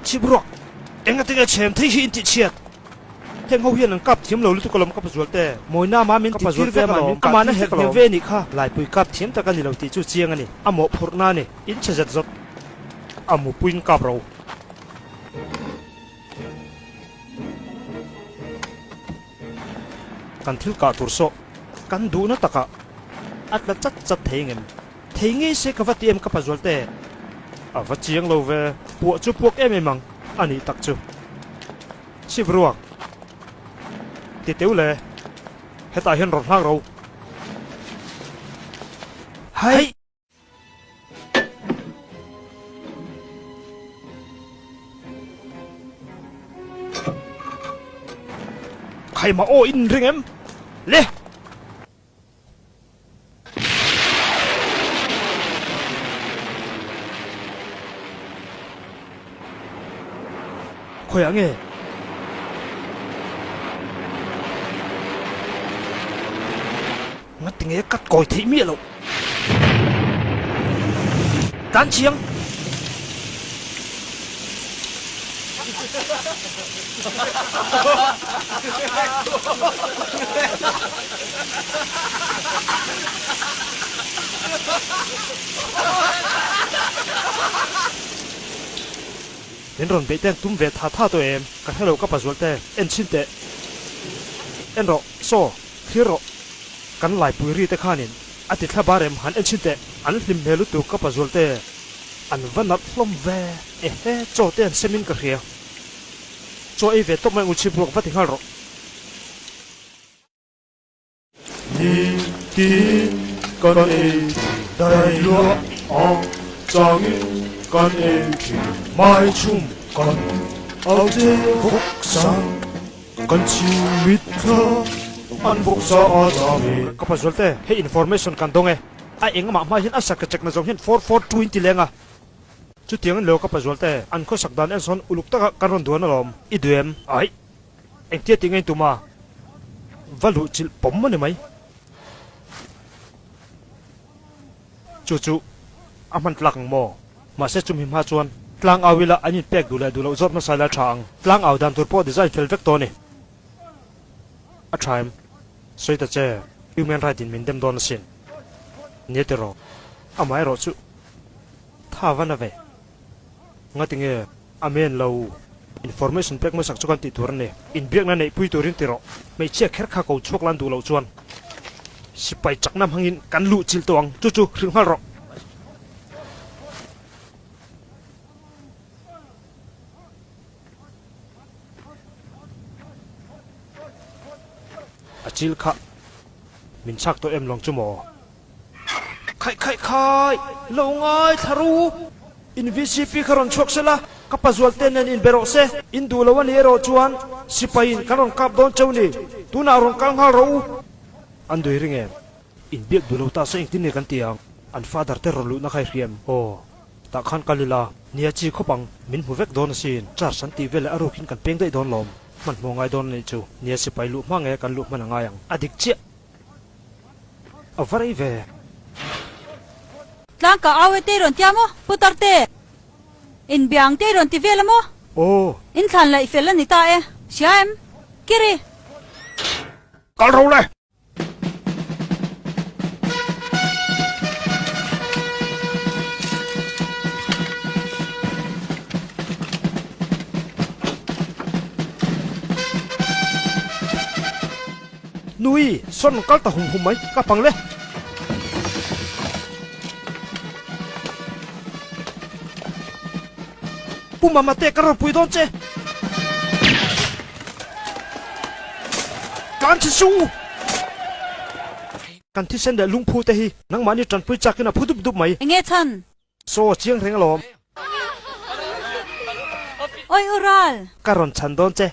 Chhipruak, engatinge chhem thei hi in tih chhiat? Heng ho hian an kap thiam lo lutuk alawm ka pazual te. Mawina ma min ti tir vek alawm, amahna herh hnem ve anih kha. Laipui kap thiam tak a ni lo tih chu chiang a ni. A mawhphurhna a ni, in chhe zet zawt. A mupuiin kap ro. Kan thil kah tur sawh kan duhna takah a tla chat chat thei ngem? Thei ngei se ka va ti em ka pazual te? A va chiang lo ve, puah chu puak em em ang a nih tak chu. Chip ruak ti teu le, hetah hian rawn hlak ro. Haih! Khaimah aw in ring em? Le! Khawiah nge? Ngatinge kat kawi theih miah loh. Tan chiang. Min rawn beih ten tum ve tha tha tawh em? Ka hre lo ka pazual te. En chhin teh. En rawh. Saw. Thlir rawh. Kan laipui ri te khanin a ti thla bar em han en chhin teh. An hlim hmel lutuk ka pazual te. An va nalh hlawm ve. Ehe, chaw te an sem in ka hria. Chaw ei ve tawp mai ang u chhip ruak va ti nghal rawh. Ni tin kan ei thin dai luah a changin kan ei thin mai chhum kan au che vawk sang kan chhing mit thla an vawk sa a chang e. Ka pa Zualte, hei information kan dawng e. A engmah hma hian a sak ka check na zawng hian 442 in ti leng a. Chutiang in lo ka pa Zualte, an khawsak dan en sawn uluk taka kan rawn duan alawm. I duh em? Aih. Engtia tih ngei tuma va luh chilh pawm a ni mai. Chu chu a hman tlak ang maw? Mahse chumi hma chuan tlang au ila an inpek duh leh duh loh zawt hmasa ila tha ang. Tlang au dan tur pawh design fel vek tawh a ni. A tha em? Sawi ta che, human right in min dem dawn asin. Nia tiraw? Amaherawh chu tha va na ve. Ngatinge Amen lo. Information pek hmasak chu kan tih tur a ni. Inbiakna neihpui turin ti rawh. Hmeichhia kher kha ko chhuak lan duh loh chuan sipai chakna hmangin kan luh chilh tawh ang. Chu chu hrilh nghal rawh. A chil kha min chhak tawh em lawng chu maw? Khaih khaih khai! Lo ngaithla ru! In vcp kha rawn chhuak sela, ka pazual te nen inbe rawh se. In duh lo a ni erawh chuan sipaiin kan rawn kap dawn cheu ni. Tunah rawn kal nghal rawh u. An dui ring em? Inbiak duh lo ta se engtin nge kan ti ang? An father te rawn luhna kha i hria em? Aw. Tah khan kal ila, nia chi khawp ang, min hmu vek dawn asin. Charge an tih veleh a rukin kan peng daih dawn lawm. Hmanhmawh ngai dawn a nih chu. Nia sipai luh hma nge kan luh hman a ngai ang. A dik chiah. A va rei ve. Tlang ka au e te rawn tia maw Putar te? In biang te rawn ti vel a maw? Aw. In thlan laih fel a ni ta e. Hria em? Kiri. Kal ro le. Nui, sawn kal ta hum hum mai, ka pang le. Pu Mama te ka rawn pui dawn che. Tlan chhe su! Kan thisen leh lungphu te hi nangmahni tanpui chakin a phu dup dup mai. Enge chhan? Saw chiang reng alawm. Oi u Ral! Ka rawn chhan dawn che.